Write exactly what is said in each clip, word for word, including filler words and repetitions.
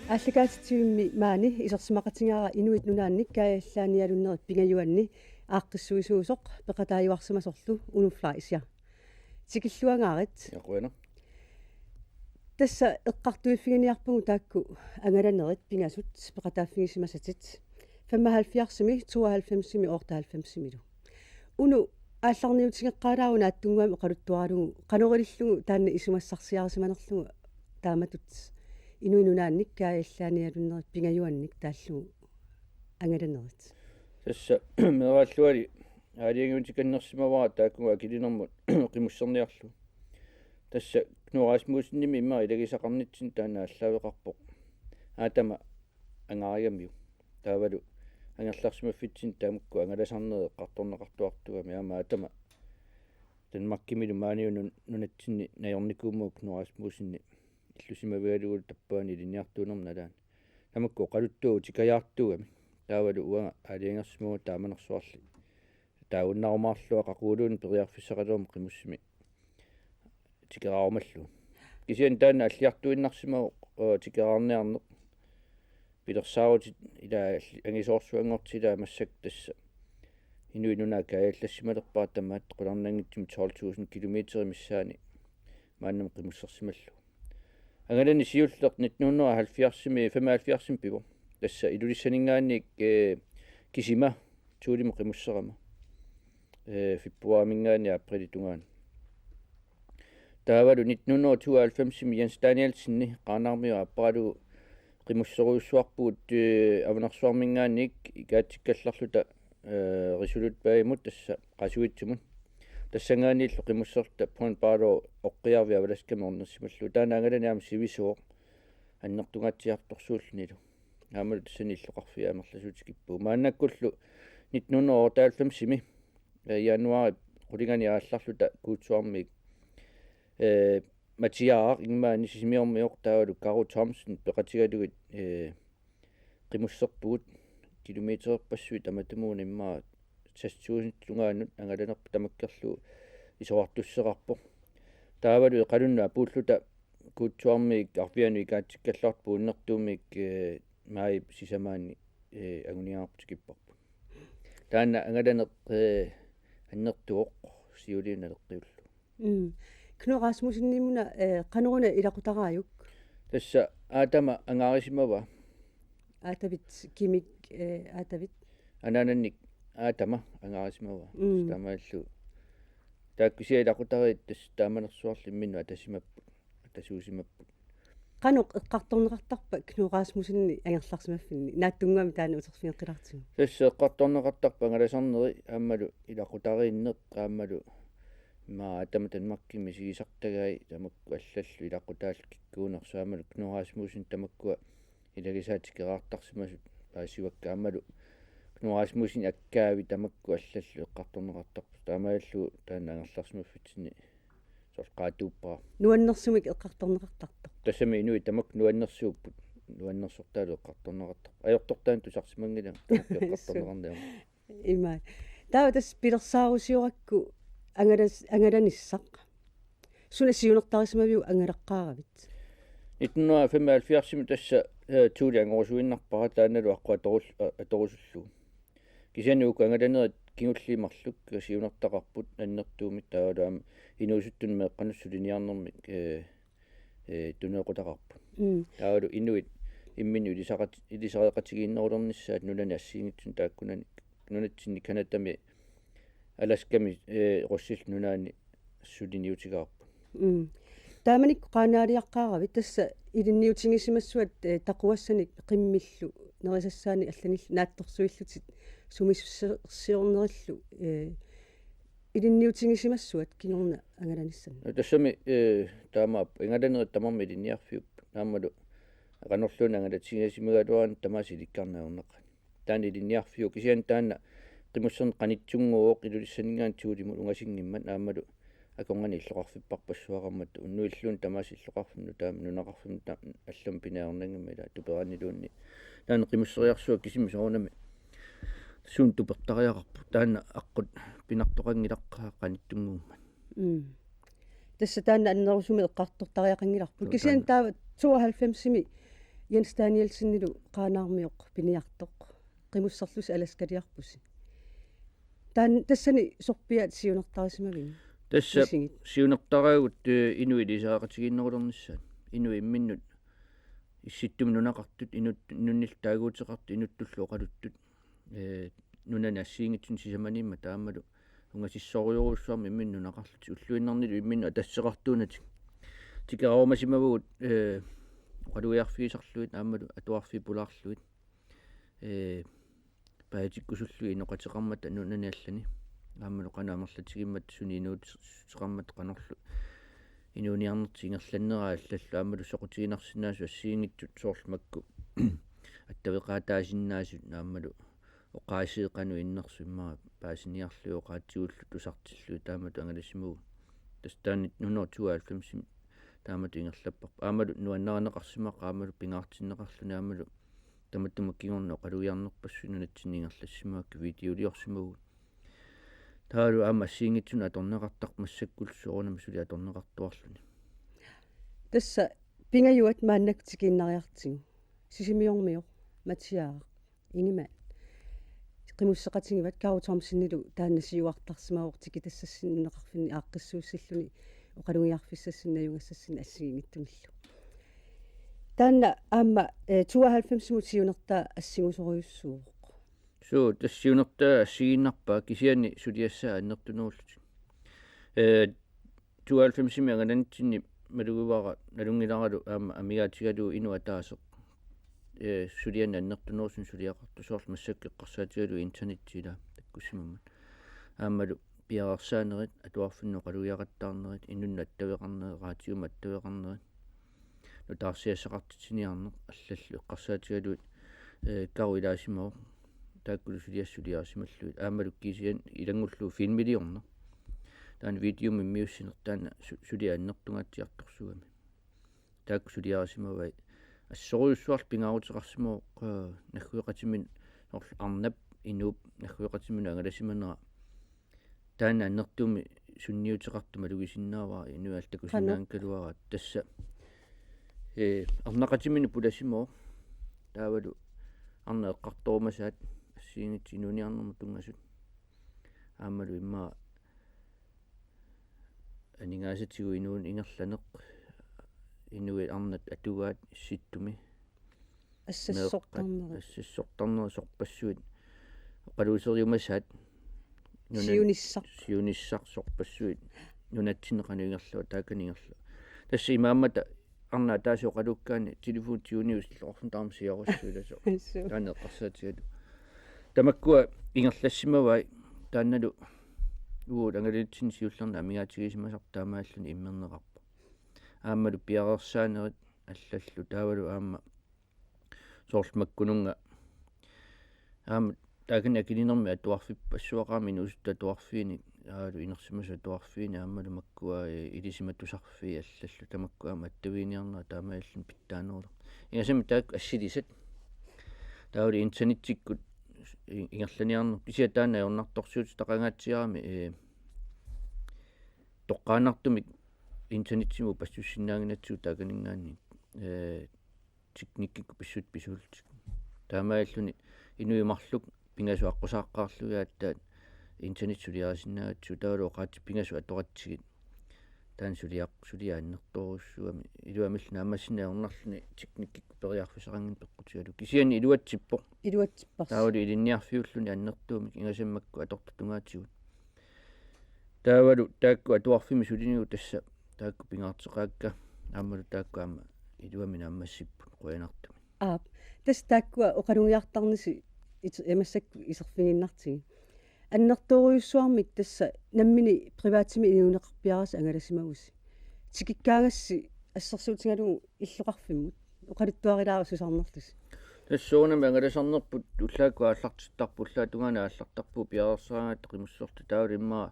Aallakaatitsivimmi maani isersimaqatigaara Inuit Nunaannik kaajallaanialunnerit pingajuanni aaqqissuisuusoq peqataajuarsimasorlu Uno Fleischer. Tikilluangaarit. Ja, qujanaq. Tassa eqqartuiffiginiarpugut taakku angalanerit pingasut peqataaffigisimasatit. Femoghalvfjerdsimi, tooghalvfemsimi, otteoghalvfemsimilu. Uno, aallarniutigeqqaalaaruk naatsunnguamik oqaluttuaralugu, qanoq ilillugu taanna isumassarsiarisimanerlugu taamatut Inuit Nunaannik kaajallaanialunnerit pingajuannik taallugu angalanerit. Tassa meeraalluali aalajangiutikannersimavara taakkununnga akilinermut qimusserniarlugu. Tassa Knud Rasmussenimit immaqa ilagisaqarnitsinni taanna aallaaveqarpoq. Aatama angarigamiuk. Taavalu angerlarsimaffitsinni tamakku angalasarnerit eqqartorneqartuartuugami aamma aatama Danmarkimilu maaniunut nunatsinni najornikuummagu Knud Rasmussenip illusimavigalugu tappaani ilinniartuunermut nalaani. Tamakku oqaluttuutikkajaartuugami. Taavalu uanga aalajangersimavunga taamanersuarli. Taavunnarumaarlunga qaquguliunut periarfissaqalermat qimussimi tikeraarumallugu. Kisianni taanna alliartuinnarsimavoq, ee, tikeraarniarneq. Pilersaarutit ila angisoorsuanngortitaat massakkut tassa. Inuit Nunaat kaajallassimalerpara tamaat qularnanngitsumik tolv tusind kilometer missaani maannamut qimussersimallugu. Angalaneq siulleq nitten hundrede og halvfjerdsimi, femoghalvfjerdsimi pivoq. Tassa Ilulissaninngaanniit, ee, kisima Thulemut qimusserama. Ee, februariminngaanniit aprilip tungaanut. Taavalu nitten hundrede og tooghalvfemsimi Jens Danielsenip Qaanaarmiut aapparalugu qimusserujussuarpugut, ee, Avanersuarminngaanniit ikaatsikkallarluta, ee, Resolute Bay-mut tassa Qasuitsumut. Tassanngaanniillu qimusserluta Point Barlow oqqiarvi Alaskami ornersimallugu. Taanna angalaneq aamma sivisooq annertungaatsiartorsuullunilu. Aammalu tassani illoqarfiit amerlasuut tikippugut. Maannakkullu nitten hundrede og otteoghalvfemsimi, ee, januaarip qulinganni aallarluta Kuutsuarmiit, ee, Matiaaraq Ingmani Sisimiormiut taavalu Karo Thomsen peqatigalugit, ee, qimusserpugut kilometererpassuit tamatumuuna immaqa seks tusind tungaanut angalanerput tamakkerlugu isorartussuseqarpoq. Taavalu Iqalunnut apuulluta Kuutsuarmiit arfianut ikaatsikkallarluta puunnertuumik, ee, maajip sisamaanni, ee, anguniagarput tikipparput. Taanna angalaneq, ee, annertuvoq siuliani naleqqiullugu. Mm. Knud Rasmussenimuna, ee, qanoruna ilaqutaraajuk? Tassa aatama angarisimavaa. Aatavit kimik, ee, aatavit? Anaanannik aatama angarisimavaa. Mm. Taamaallu. Taakku kisianni ilaqutariit tassa taamanersuarli imminnut atasimapput, atasuusimapput. Qanoq eqqartorneqartarpa Knud Rasmussenip angerlarsimaffinni? Naatsunnguamik taanna uterfigeqqilaartigu. Tassa eqqartorneqartarpoq angalasarneri aammalu ilaqutariinneq aammalu immaqa aatama Danmarkimi misigisartagai tamakku allallu ilaqutaallu kikkuunersut aammalu Knud Rasmussen tamakkua ilagisaat tikeraartarsimasut paasivakka aammalu Knud Rasmussenip akkaavi tamakku allallu eqqartorneqartarput. Taamaalillugu taanna angerlarsimaffitsinni soorlu qaatuuppara. Nuannersumik eqqartorneqartartoq. Tassami inuit tamakku nuannersuupput. Nuannersortaalu eqqartorneqartarput. Ajortortaani tusarsimanngilanga tamakku eqqartorneqarneq aamma. Ima. Taava tassa pilersaarusiorakku angalas-, angalanissaq. Suna siunertarisimaviuk angalaqqaaravit? Nitten hundrede og femoghalvfjerdsimi tassa, ee, Thule angorusuinnarpara taannalu aqqut atorul-, a-, atorusullugu. Kisianni uku angalanerit kingulliit marluk siunertaqarput annertuumik taavalu aamma inuusuttunut meeqqanut suliniarnermik, ee, ee, tuneeqqutaqarput. Mm. Taavalu inuit imminnut ilisaqat-, ilisareqatigiinnerulernissaat nunani assigiinngitsunik taakkunani nunatsinni Canadami Alaskami, ee, Russillu nunaanni suliniutigaarput. Mm. Taamanikkut qaanaaliaqqaaravit tassa ilinniutigisimassuat, ee, taquassanik qimmillu nerisassaanik allanillu naatsorsuillutit sumisussersiornerillu, ee, ilinniutigisimassuat kingorna angalanissannik? Tassami, ee, taamaappoq angalanerit tamarmik ilinniarfiupput. Aammalu qanorluunniit angalatigisimagaluaraanni tamaasa ilikkarneq ajornaqaaq. Taanna ilinniarfiuvoq kisianni taanna qimusserneq qanittunnguuvoq Ilulissaninngaanniit Thulemut ungasinngimmat aammalu akornanni illoqarfipparpassuaqarmat unnuilluunniit tamaasa illoqarfimmut taama nunaqarfimmut ta-, allamut piniarnanngimmat ila tuperaanniluunniit. Taanna qimusseriarsuaq kisimi soorunami suut tupertariaqarput. Taanna aqqut pinartoqanngilaq qanittunnguummat. Mm. Tassa taanna annerusumik eqqartortariaqanngilarput. Suu, kisianni taanna. Taava tooghalvfemsimi Jens Danielsenilu Qaanaarmioq piniartoq. Qimusserlusi Alaskaliarpusi. Taanna tassani sorpiaat siunertarisimaviuk? Tassa Misigit. Siunertaraagut, eh, inuit ilisariaqatigiinnerulernissaat. Inuit imminnut issittumi nunaqartut, inut-, inunnillu taaguuteqartut, inuttullu oqaluttut. Eh, nunani assigiinngitsunik sisamaniimmata aammalu ungasissorujorujussuarmik imminnut nunaqarlutik ulluinnarnilu imminnut atasseqartuunatik. Tikerarumasimavugut, eh, oqalugiarfigisarlugit aammalu atuarfiit pulaarlugit. Eh, paatikkusullugit inoqateqarmata nunani allani. Aammalu qanoq amerlatigimmata suni inuuteqarmata qanorlu inuuniarnertik ingerlanneraa allallu aammalu soqutiginarsinnaasut assigiinngitsut soorlu makku attaveqaataasinnaasut aammalu oqaasii qanoq innersut immaqa paasiniarlugit oqaatsigullu tusartillugit taamatut angalasimavugut. Tassa taanna nitten hundrede og tooghalvfems taamatut ingerlapparput. Aammalu nuannarineqarsimaqaaq aammalu pingaartinneqarluni aammalu tamatuma kingorna oqalugiarnerpassuit nunatsinni ingerlassimavakkit videoliorsimavugut. Taavalu aamma assigiinngitsunut atorneqartarpoq massakkullu soorunami suli atorneqartuarluni. Tassa pingajuat maannakkut tikiinnariartigu. Sisimiormioq, Matiaaraq, Ingemann. Qimusseqatigivat Karo Thomsenilu taanna siuartarsimavoq tikitassassinnik nunaqarfinni aaqqissuussilluni oqalugiarfissassinnut najugassassinnik assigiinngitsunillu. Taanna aamma, eh, tooghalvfemsimut siunertaa assigusorujussuuvoq. Suu, tassa siunertaa assigiinnarpaa kisianni suliassaat annertunerullutik. Eh, tooghalvfemsimi angalanitsinni malugivara nalunngilaralu aamma amigaatigalugu inuk ataaseq. Eh, sulianik annertunerusunik suliaqartoq soorlu massakkut eqqarsaatigalugu internetti ilaa takkussimammat. Aammalu piareersaanerit, atuarfinnut oqalugiaqattaarnerit, inunnut attaveqarnerit, raatiumut attaveqarnerit. Nutaarsiassaqartitsiniarneq allallu eqqarsaatigalugit, eh, Karo ilaasimavoq. Taakkulu suliassat suliarisimallugit. Aammalu kisianni ilanngullugu filmiliorneq. Taanna videomik immiussineq taanna su-, suliaq annertungaatsiartorsuugami. Taakku suliarisimavai. Assorujussuarlu pingaaruteqarsimavoq, eh, naggueqatiminut soorlu arnap inuup naggueqatiminut angalasimanera. Taanna annertuumik sunniuteqartoq malugisinnaavara inuit allat takusinnaanngikkaluaraat tassa. Eh, arnaqatiminut pulasimavoq. Taavalu arnat eqqartorumasaat assigiinngitsut inuuniarnermut tunngasut. Aammalu immaqa aningaasatigut inuuneq ingerlaneq. Inuit arnat atugaat issittumi. Assassortarnerit. Meeqqat assassortarnerit sorpassuit. Oqaluuseriumasaat. Nunat siunissaq. Siunissaq sorpassuit. Nunatsinni qanoq ingerlava, taakani ingerlava. Tassa imaammata arnat ataaseq oqaluukkaanni telefoni tiuniusilluarfun taama siorussuilasoq. Assut. Taanna eqqarsaatigalugu. Tamakkua ingerlassimavai taannalu uagut angalanitsinni siullerni amigaatigisimasarput taamaalilluni immerneqarpoq. Aammalu piareersaanerit allallu taavalu aamma soorlu makkununnga. Aamma taakani akilinermi atuarfippassuaqarami inuusuttut atuarfiini, aammalu inersimasut atuarfiini, aammalu makkua, eh, ilisimatusarfii allallu tamakku aamma attaviiniarnerat taamaalilluni pitsaanerulerpoq. Ingasammik taakku assilisat. Taavalu internetsikkut i-, ingerlaniarneq. Kisianni taanna ajornartorsiutitaqangaatsiarami, eh, toqqaannartumik internetsimut passussinnaannginnatsigu taakaninngaanniit, eh, teknikkikkut pissutsit pisuullutik. Taamaalilluni inuit marluk pingasut aqqusaaqqaarlugit aatsaat internet suliarisinnaagatsigu taavalu oqaatsit pingasut atoratsigit. Taanna suliaq-, suliaq annertoorujussuugami. Iluamillu naammassineq ajornarluni teknikkikkut periarfissaqanngimmat peqqutigalugu. Kisianni iluatsippoq. Iluatsipparsi. Taavalu ilinniarfiulluni annertuumik ingasammik makku atortut tungaatigut. Taavalu taakku atuarfimmi sulinigut tassa taakku pingaarteqaakka aammalu taakku aamma iluamik naammassipput qujanartumik. Aap, tassa taakkua oqalugiartarnisi it-, eh, massakkut iserfigiinnartigit. Annertoorujussuarmik tassa nammineq privatimi inuuneqarpiarasi angalasimagusi. Tikikkaagassi assersuutigalugu illoqarfimmut. Oqaluttuarilaarlusi tusarnerlusi. Tassa soorunami angalasarnerput ullaakkut aallartittarput, ullaap tungaanut aallartarpugut piareersaraangatta qimusserluta taavalu immaqa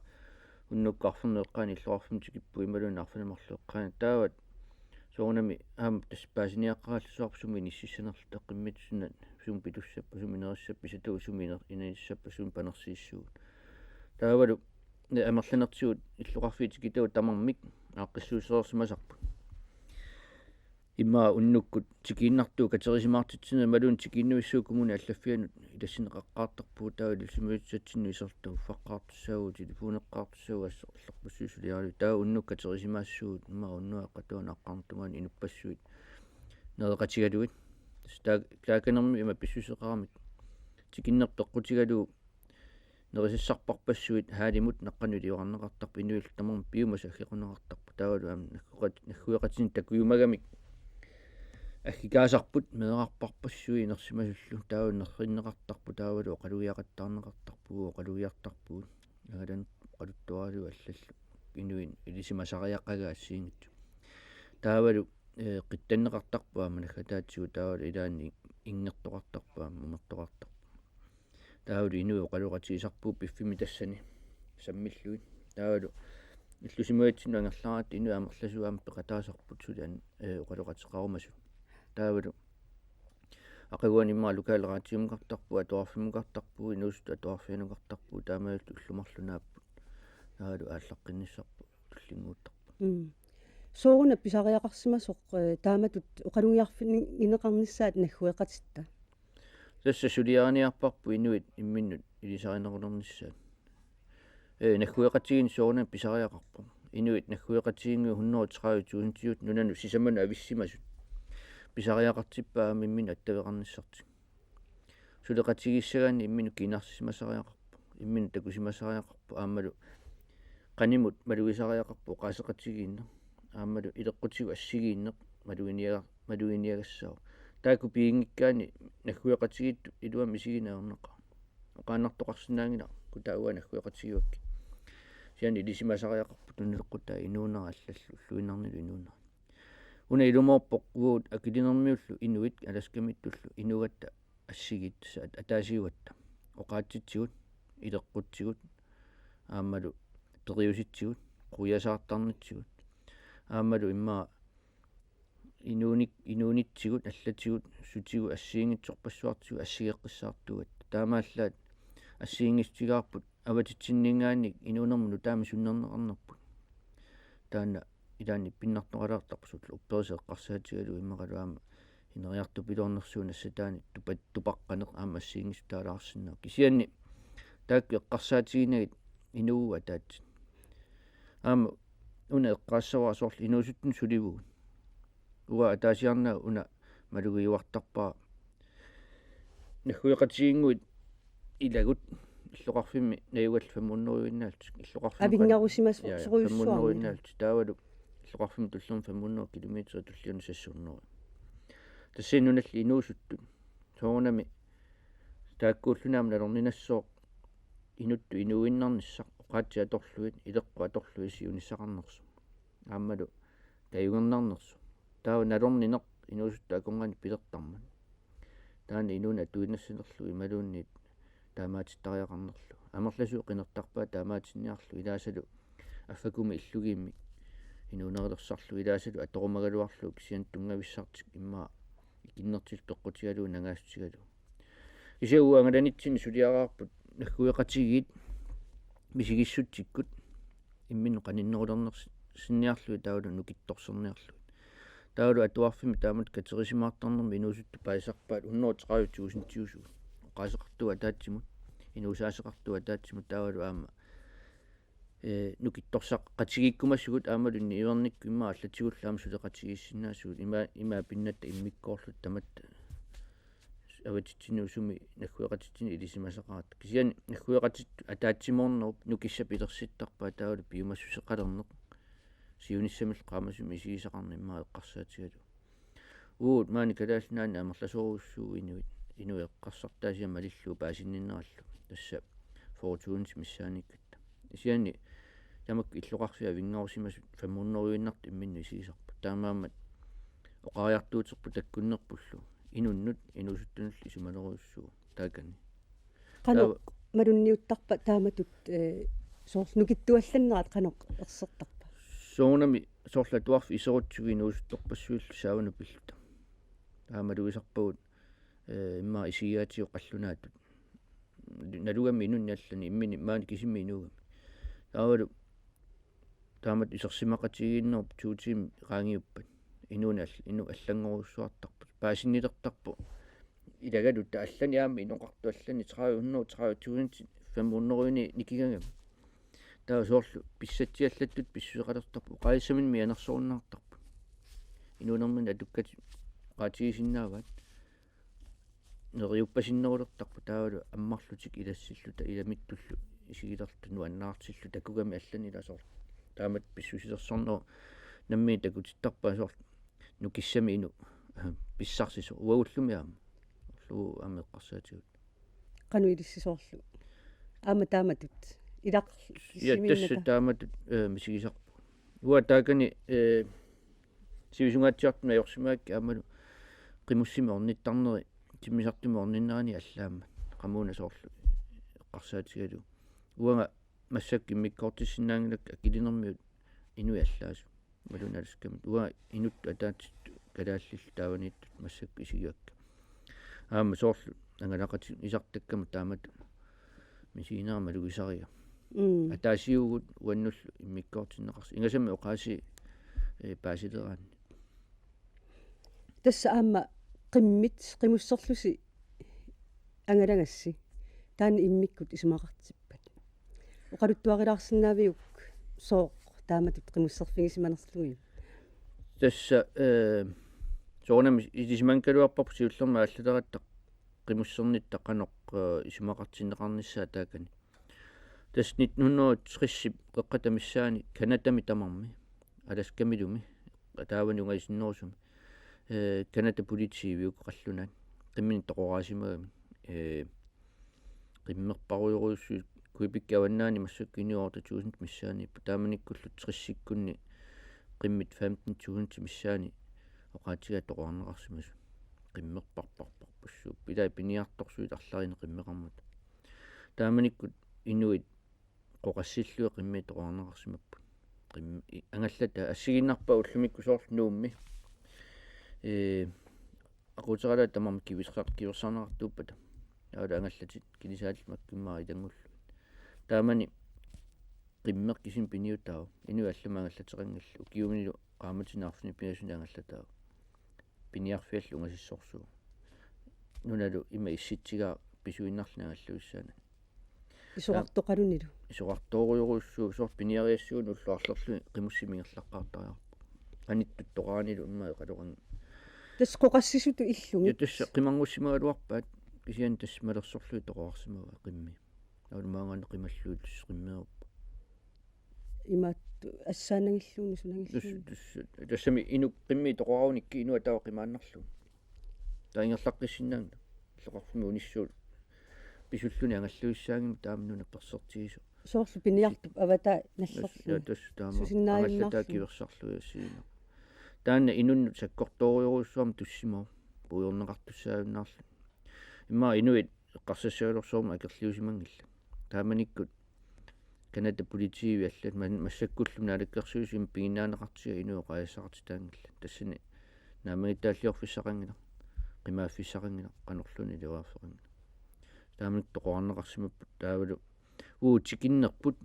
unnukkut arfineq-eqqaani illoqarfimmut tikippugut imaluunniit arfineq-marluk eqqaani taava soorunami aamma tassa paasiniaqqaarallarsuarput sumi inississanerluta qimmit suna sumi pitussappa, sumi nerissappa, pisatagut sumi iner-, inissappa, sumi panersiissuugut. Taavalu ne amerlanertigut illoqarfiit tikitagut tamarmik aaqqissuussereersimasarput. Immaqa unnukkut tikiinnartuut katerisimaartitsinerit imaluunniit tikiinnavissuit kommunit allaffianut ilassinneqaqqaartarpugut, taava ilisimasatsinnut iserluta uffaqqaartussaavugut, telefoneqqaartussaavugut, assorlerpassuit suliaralugit. Taava unnukkut katerisimaassuugut, immaqa unnuap qatuani inuppassuit nereqatigalugit. Tassa taa-, taakanermi ima pissuseqaramik tikinneq peqqutigalugu nerisassarparpassuit haalimut naqqanut iliorarneqartarput, inuillu tamarmik piumasut aggequnneqartarput. Taavalu aamma naggueqat-, naggueqatinik takujumagamik aggikaasarput meerarparpassuit inersimasullu. Taavalu nerrinneqartarput, taavalu oqalugiaqattaarneqartarpugut, oqalugiartarpugut. Angalanut oqaluttuaralugu allallu inuit ilisimasariaqagai assigiinngitsut. Taavalu, ee, qitsanneqartarput aamma naggataatsigut, taavalu ilaanni inngertoqartarput aamma umertoqartarput. Taavalu inuit oqaloqatigisarpagut piffimmi tassani sammillugit. Taavalu illusimagatsinnut angerlaratta inuit amerlasuut aamma peqataasarput suli an-, ee, oqaloqateqarumasut. Taavalu aqaguani immaqa lokalradiomukartarpugut, atuarfimmukartarpugut, inuusuttut atuarfianukartarpugut, taamaalillutik ullut marluk naapput. Taavalu aallaqqinnissaat tullinnguuttarput. Mm. Sooruna pisariaqarsimasoq, ee, taamatut oqalugiarfigineqarnissaat naggueqatitta? Tassa suliariniarparput inuit imminnut ilisarinerulernissaat. Ee, naggueqatigiinneq soorunami pisariaqarpoq. Inuit naggueqatigiinngui hundrede tredive tusindiusut nunanut sisamanut avissimasut pisariaqartippaat aamma imminnut attaveqarnissartik. Suleqatigiissagaanni imminut kiinarsimasariaqarpoq, imminut takusimasariaqarpoq, aammalu qanimut malugisariaqarpoq oqaaseqatigiinneq, aammalu ileqqutigut assigiinneq maluginiaga-, maluginiagassaaq. Taakku piginngikkaanni naggueqatigiittut iluamik isigineq ajornaqaaq. Oqaannartoqarsinnaanngilaq, kutaavoq naggueqatigivakkit. Kisianni ilisimasariaqarput tunileqqutaa inuunera allallu, ulluinnarnilu inuunera. Una ilumoorpoq uagut Akilinermiullu inuit Alaskamiittullu inuugatta assigiit, tassa at-, ataasiugatta. Oqaatsitsigut, ileqqutsigut, aammalu periusitsigut, quiasaartarnitsigut. Aammalu immaqa inuunik-, inuunitsigut, allatigut, sutigut, assigiinngitsorpassuartigut, assigeqqissaartuugatta. Taamaallaat assigiinngissutigaarput avatitsinninngaanniit inuunermut nutaamik sunnerneqarnerput. Taanna ilaanni pinnartoqalaartarpoq, soorlu upperisaq eqqarsaatigalugu immaqalu aamma ineriartupiloornersuuneq, assataani tupa-, tupaqqaneq aamma assigiinngissutaalaarsinnaavoq. Kisianni taakku eqqarsaatiginagit inuugut ataatsit. Aamma una eqqaassavara soorlu inuusuttunut sulivugut. Uanga ataasiarnanga una malugiuartarpara. Naggueqatigiinnguit ilagut illoqarfimmi najugallit fem hundrede-innaallutik. Illoqarfimmi qan-, avinngarusimas-, ja, ja, sorujussuarmik. Fem hundrede-innaallutik. Taavalu illoqarfimmut tulliuttut fem hundrede kilometer, tulliuttut seks hundrede. Tassa nunalli inuusuttut. Soorunami taakkuulluni aamma nalorninassooq inuttut inuuinnarnissaq, oqaatsit atorlugit, ileqqut atorlugit siunissaqarnersoq. Aammalu tajungernarnersoq. Taava nalornineq inuusuttut akornanni pilertarmat. Taanna inuuneq atuinnassanerlugu imaluunniit taamaatittariaqarnerlugu. Amerlasuut qinertarpaat taamaatinniarlugu, ilaasalu affakkummi illugiimmi inuunerilersarlugu, ilaasalu atorumagaluarlugu kisianni tunngavissartik immaqa ikinnertillu peqqutigalugu nangaassutigalugu. Kisianni uagut angalanitsinni suliaraarput naggueqatigiit misigissutsikkut imminnut qaninnerulernersinniarlugit taavalu nukittorserniarlugit. Taavalu atuarfimmi taamatut katerisimaartarnermi inuusuttut paasisarpaat hundrede tredive tusindiusugut. Oqaaseqartugut ataatsimut, inuusaaseqartugut ataatsimut, taavalu aamma, ee, nukittorsaqatigiikkumasugut aammalu niuernikkut immaqa allatigullu aamma suleqatigiissinnaasugut, ima, ima pinnatta immikkoorluta tamatta avatitsinnut sumi naggueqatitsinnut ilisimasaqaratta. Kisianni naggueqatitsinnut ataatsimoornerup nukissaq pilersittarpaa, taavalu piumassuseqalerneq siunissamillu qaamasumik isigisaqarneq immaqa eqqarsaatigalugu. Uagut maani Kalaallit Nunaanni amerlasoorujussuuvugut inuit, inuit eqqarsartaasiat malillugu paasinninnerallu. Tassa fyrre tusind missaaniikkatta. Kisianni tamakku illoqarfiit avinngarusimasut fem hundrede-innartut imminnut isigisarput. Taamaammat oqariartuuterput takkunnerpullu inunnut inuusuttunullu isumanerujussuuvoq taakani. Qanoq taava malunniuttarpa taamatut, ee, soorlu nukittuallannerat qanoq ersertarpa? Soorunami soorlu atuarfik iserutsigu inuusuttorpassuillu saavanut pilluta. Taava malugisarpagut, ee, immaqa isigigaatigut qallunaatut. Nalugami inunnik allani, imminni maani kisimi inuugami. Taavalu taamatut isersimaqatigiinnerup to tiimit qaangiuppat. inuuneq all-, inuk allanngorujussuartarpoq. Paasinnilertarpoq. Ilagaluta allani aamma inoqartoq allani tredive hundrede, tredive tusind, fem hundrede nikigagami. Taava soorlu pissatsiallattut pissuseqalertarput. Oqaasissaminnut mianersorunnaartarput. Inuunerminni atukkatit oqaatigisinnaavaat. Neriuppasinnerulertarput taavalu ammarlutik ilassilluta ilamittullu isigilerluta nuannaartilluta takugami allani ilasoor. Taamatut pissusilersornerup nammineq takutittarpaa soorlu nukissami inuk pissarsisoq uagullumi aamma. Ullugu aamma eqqarsaatigut. Qanoq ilissi soorlu? Aamma taamatut. Ilaq Ja, tassa simiinnata. Taamatut, eh, misigisarput. Uanga taakani, eh, sivisungaatsiartumik ajorsimagakkit aammalu qimussimik ornittarneri, timmisartumik orninnerani allaammat. Qamuuna soorlu eqqarsaatigalugu. Uanga massakkut immikkoortissinnaanngilakka Akilinermiut inuit allaasut. Imaluunniit Alaskamit. Uanga inuttut ataatsittut kalaallillu taavaniittut massakkut isigivakka. Aamma soorlu angalaqatit isertakkama taamatut misiginera malugisariga. Mm. Ataasiugut uannullu immikkoortinneqarsi. Ingasammik oqaasii, eh, paasileraanni. Tassa aamma qimmit qimusserlusi angalagassi. Taanna immikkut isumaqartippat. Oqaluttuarilaarsinnaaviuk sooq taamatut qimusserfigisimanerlugit? Tassa, eh, soorunami ilisimanngikkaluarparput siullermik aallaleratta qimussernitta qanoq, eh, isumaqartinneqarnissaa taakani. Tassa nitten hundrede tressip qeqqata missaani Canadami tamarmi, Alaskamilumi, taavani ungasinnerusumi. Eh, Canada politiit uku qallunaat. Qimminik toqoraasimagami. Eh, qimmerparujorujussuit Quebecip avannaani massakkut inuit otte tusind missaaniipput. Taamanikkullu tressikkunni qimmit femten tusind missaani oqaatigaat toqorarneqarsimasut. Qimmerparparparpassuupput. Ilai piniartorsuit arlalinnik qimmeqarmata. Taamanikkut inuit qoqassillugit qimmii toqorarneqarsimapput. Qim-, i-, angallataa assigiinnarpaa ullumikkut soorlu Nuummi. Ee, aquuteralaat tamarmik kiversar-, kiversarneqartuuppata. Taavalu angallatit kilisaallu makkummaa ilanngullugit. Taamani qimmeq kisimi piniutaavoq. Inuit allamik angallateqanngillat. Ukiunilu qaammatini arfineq pingasuni angallataavoq. Piniarfiallu ungasissorsuuvoq. Nunalu ima issitsigaa pisuinnarluni angallavissaanani. Isorartoqalunilu. Isorartoorujorujussuuvoq soorlu piniariassuunut ullut arlallit qimussimik ingerlaqqaartariaqarpoq. Anittut toqaraanilu immaqa eqaloqanngilaq. Tassa qoqassisutut illugit. Ja tassa qimarngussimagaluarpaat kisianni tassa malersorlugit toqorarsimavaat qimmii. Aulmaangaanna qimallugit tassa qimmeeruppoq. Imaattoq assaanangilluunniit sunangilluunniit. Tassa, tassa, tassami inuk qimmii toqorarunikkit inuk ataaq qimaannarlugu. Taava ingerlaqqissinnaanngilaq. Illoqarfimmi unissuut pisulluni angallavissaanngimmat taama nuna persertigisoq. Soorlu piniartup avataa nallerlugu. Ja tassa taama. Susinnaajunnaarlugu. Angallataa kiversarlugu assigiinnaq. Taanna inunnut sakkortoorujorujussuarmik tussimavoq. Puigorneqartussaajunnaarluni. Immaqa inuit eqqarsassagaluarsuarmik akerliusimanngillat. Taamanikkut Canada politiit allat man-, massakkullu naalakkersuisut piginnaaneqartiga inuit oqaaseqartitaanngillat. Tassani naammagittaalliorfissaqanngilaq, qimaaffissaqanngilaq, qanorluunniit iliuuseqanngilaq. Taamanikkut toqorarneqarsimapput taavalu uagut tikinnerput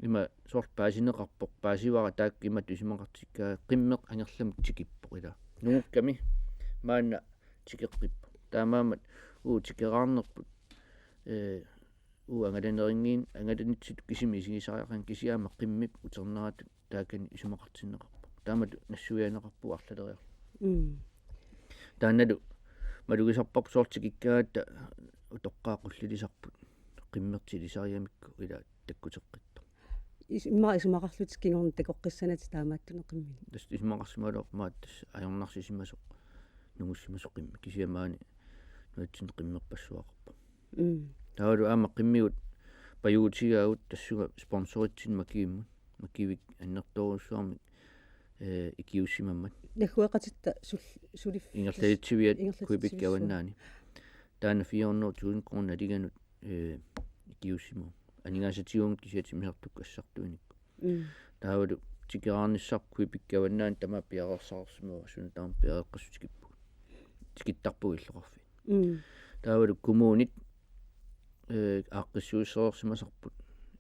ima soorlu paasineqarpoq, paasivara taakku imatut isumaqartikkaat qimmeq angerlamut tikippoq ilaa. Nungukkami maanna tikeqqippoq. Taamaammat uagut tikeraarnerput, ee, uagut angalanerinnginnakku, angalanitsitut kisimi isigisariaqarluni kisianni aamma qimmip uterneratut taakani isumaqartinneqarpoq. Taamatut nassuiaaneqarpugut arlaleriarluta. Mm. Taannalu malugisarparput soorlu tikikkaangatta utoqqaat qullilisarput. Qimmertilisarigamikku ilaa takkuteqqittoq. Is-, immaqa isumaqarlutik kingorna takoqqissanatik taamaattunik qimmini. Tassa isumaqarsimagaluarpoq maani tassa ajornarsisimasoq, nungussimasoq qimmeq. Kisianni maani nunatsinni qimmerpassuaqarpoq. Mm. Taavalu aamma qimmigut pajuutigaagut tassunga sponsoritsinni Makivimmut. Makivik annertoorujussuarmik, eh, ikiuussimammat. Naggueqatitta sul-, sulif-, ingerlatitsiviat ingerlatitsivissuaq. Quebecip avannaani. Taanna fire hundrede tusind kroner nalinganut, eh, ikiuussimavoq. Aningaasatigut kisianni timmisartukkut assartuinikkut. Mm. Taavalu tikeraarnissarput Quebecip avannaani tamaat piareersarsimavoq, suna tamarmi piareeqqassutigipput. Tikittarpugut illoqarfiit. Mm. Taavalu kommunit, eh, aaqqissuussereersimasarput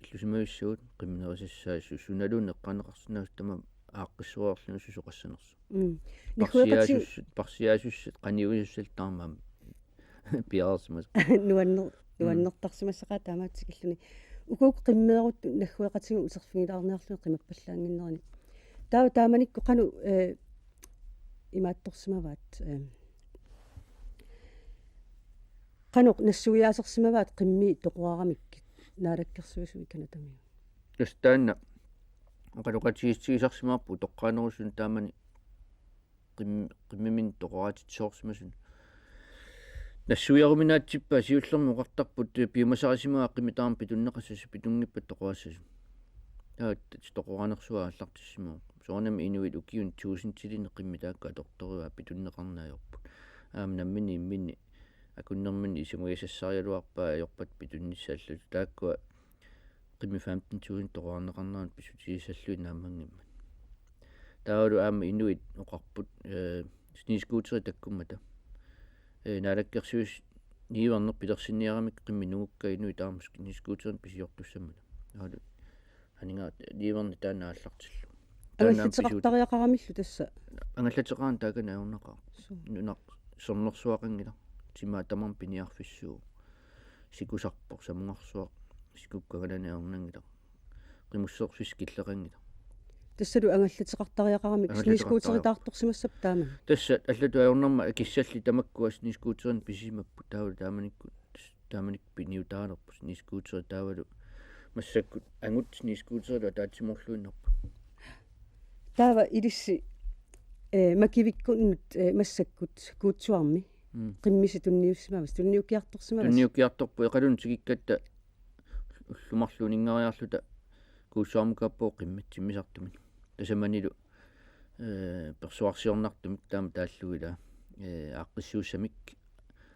illusimavissuit qimmerisassaasut sunaluunniit eqqaaneqarsinnaasut tamaat aaqqissuarluni susoqassanersoq. Mm. Naggueqatit parsiaasussat, parsiaasussat qaniuisussat taamaam piareersimasut. Nuanner-, nuannertarsimassaqaat taamaatsikilluni. Ukuuku qimmeeruttut naggueqatigut uterfigilaarniarlugit qimappallaannginnerini. Taava taamanikkut qanoq, eh, imaattorsimavaat, eh, qanoq nassuiaasersimavaat qimmii toqoraramikkit Naalakkersuisui Canadamiut? Tassa taanna oqaloqatigiissigisarsimavarput utoqqaanerusuni taamani qim-, qimmiminnut toqoraatitsisoorsimasuni. Nassuiaruminaatsippaa siullermik oqartarput piumasarisimavaa qimmit taama pitunneqassasut pitunngippat toqorassasut. Taava toqoraanersuaq aallartissimavoq. Soorunami inuit ukiuni tuusintilinni qimmit taakku atortorivaat pitunneqarneq ajorput. Aamma namminneq imminni akunnerminni isumagisassarigaluarpaat ajorpata pitunnissallutik. Taakkua qimmit femten tusind toqorarneqarneranut pissutigissallugit naammanngimmat. Taavalu aamma inuit oqarput, eh, snescooterit takkummata. Eh, Naalakkersuisut niuerneq pilersinniaramikku qimmit nungukkat inuit aamma snescooterinik pisiortussammata. Taavalu aningaat niuerneq taanna aallartillugu. Taanna aamma pisuut- Angallateqartariaqaramillu tassa. Angallateqarneq taakani ajornaqaaq. Suu. Nunarput sermersuaqanngilaq. Timaat tamarmik piniarfissuuvoq. Sikusarpoq, samungarsuaq, sikukkut angalani ajornanngilaq. Qimusserfissaq killeqanngilaq. Tassalu angallateqartariaqaramik, angallateqartariaq- snescooteritaartorsimassapput taamani. Tassa allatut ajornarmat akissallit tamakkua snescooterinik pisisimapput taavalu taamanikkut, taamanikkut piniutaalerput snescooterit taavalu massakkut angut snescooterilu ataatsimoorluinnarput. Taava ilissi, eh, Makivikkunnut, eh, massakkut Kuutsuarmi. Mm. Qimmisi tunniussimavasi, tunniukkiartorsimavasi? Tunniukkiartorpoq Iqalunut tikikkatta ullut marluk uninngariarluta Kuutsuarmut kaappagu qimmit timmisartumik. Tasamanilu, eh, persuarsiornartumik taama taallugu ilaa, eh, aaqqissuussamik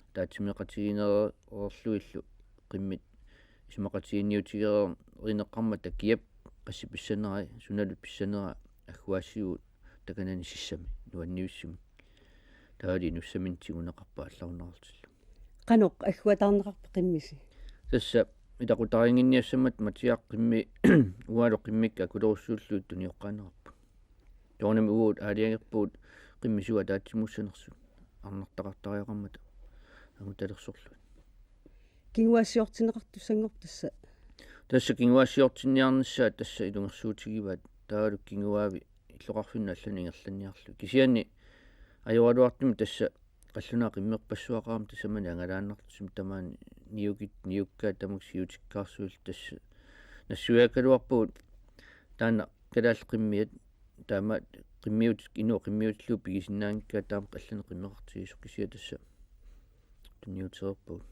ataatsimeeqatigiinnereerlugillu qimmit isumaqatigiinniutigereerneqarmata kiap qassit pissanerai, sunalu pissanera agguaassiuut takanani sissami, nuanniussumik. Taavalu inussaminnut tiguneqarpoq aallarunnaarlutillu. Qanoq agguataarneqarpa qimmisi? Tassa ilaqutariinnginniassammat Matiaq qimmii uangalu qimmikka akulerussuullugit tunioqqaaneqarput. Soorunami uagut aalajangerpugut qimmit suut ataatsimuussanersut arnartaqartariaqarmata angutalersorlugit. Kinguaassiortinneqartussanngorpat tassa? Tassa kinguaassiortinniarnissaat tassa ilungersuutigivaat taavalu kinguaavi illoqarfinnut allanut ingerlanniarlugit. Kisianni ajoraluartumik tassa qallunaat qimmerpassuaqarami tasamani angalaannarlutik tamaani niukit, niukkaat tamakku siutikkaarsuillu tassa nassuiaakkaluarpagut taanna kalaallit qimmiat taama qimmiut-, inuit qimmiutillu pigisinnaanngikkaat taama allanik qimmeqartigisoq kisianni tassa tunniutereerpagut.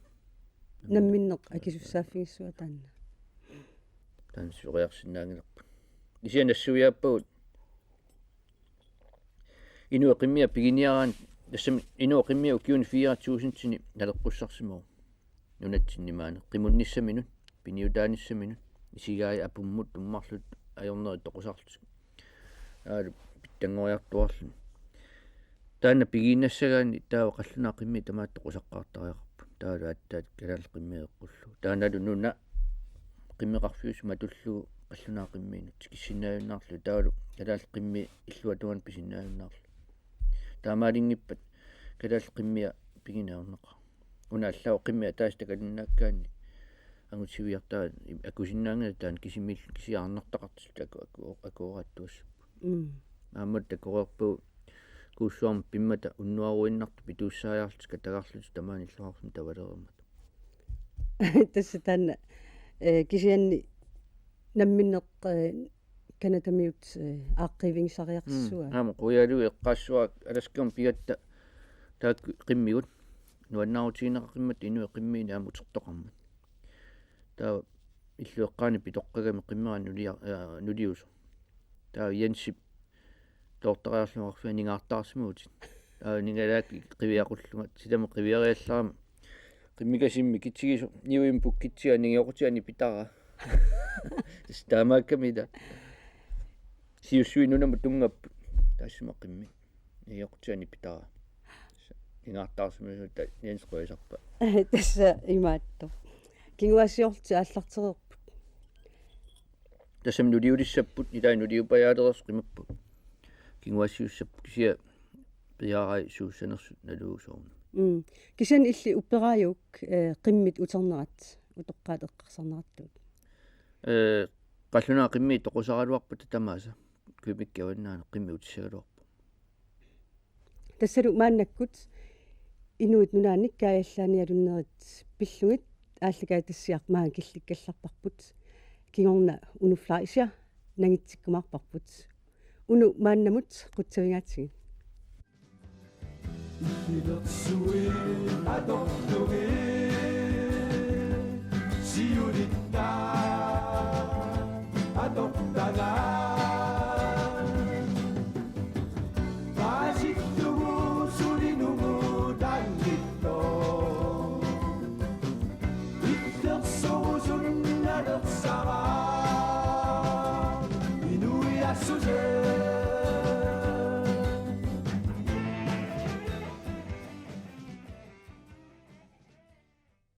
Namminneq akisussaaffigissuaq taanna. Taanna soriarsinnaanngilarput. Kisianni nassuiaappagut inuit qimmiat piginiaraanni, tassami inuit qimmiat ukiuni fire tusindini naleqqussarsimavoq. Nunatsinni maani qimunnissaminut, piniutaanissaminut, isigai apummut tummarlutik ajornerit toqusarlutik. Aalu pitsanngoriartuaarluni. Taanna pigiinnassagaanni taava qallunaat qimmiit tamaat toqusaqqaartariaqarput. Taavalu aatsaat kalaallit qimmiit eqqullugu. Taannalu nuna qimmeqarfiusut matullugu qallunaat qimmiinut tikissinnaajunnaarlugit. Taavalu kalaallit qimmiit illuatungaanut pisinnaajunnaarlugit. Taamaalinngippat kalaallit qimmiat pigineq ajornaqaaq. Una allaat qimmit ataaseq takalinnaakkaanni angutiviartaa akusinnaanngilaq taanna kisimiil-, kisiat arnartaqartillutik aku-, aku-, akueraattuassapput. Mm. Aamma takoreerpagut Kuussuarmi pimmata unnuaruinnartut pituussaajaarlutik katagarlutik tamaani illoqarfimmi tavalereermata. Tassa taanna, eh, kisianni namminneq, eh, Canadamiut, eh, aaqqiivigisariaqassuaa. Mm. Aamma quialuit eqqaassuaq Alaskami pigatta taakku qimmigut. Nuannaarutigineqaqimmat inuit qimmiinik aamma utertoqarmat. Taava illup eqqaani pitoqqagami qimmera nulia-, aa, nuliusoq. Taava Jensip toortariarlugu oqarfiga ningaartaarsimavutit. Taava ningalaak qiviaqullunga. Silamut qiviariallarama. Qimmikasimmik kitsigisoq. Niuimmik pukkitsiga ningeoqutiga nipitaraa. Tassa taamaakkami ila. Siussuit nunamut tunngapput. Taassuma qimmit. Ningeoqutiga nipitaraa. Ningaartaarsimasuuta Jens quisarpa. Tassa imaattoq. Kinguaassiorlutik aallartereerput. Tassami nuliulissapput, ilai nuliupajaalereersut qimapput. kinguaassiussappat kisianni piarai suussanersut naluusoorna. Mm. Kisianni illit upperaajuk, eh, qimmit uternerat, utoqqaat eqqarsarnerattuut. Eh, qallunaat qimmit toqusaraluarpata tamaasa, kubikki avannaani qimmit utissagaluarpoq. Tassalu maannakkut Inuit Nunaanni kaajallaanialunnerit pillugit aallakaatitassiaq maanga killikkallarparput. Kingorna Uno Fleischer nangitsikkumaarparput. Uno, maannamut qutsavigaatsigit.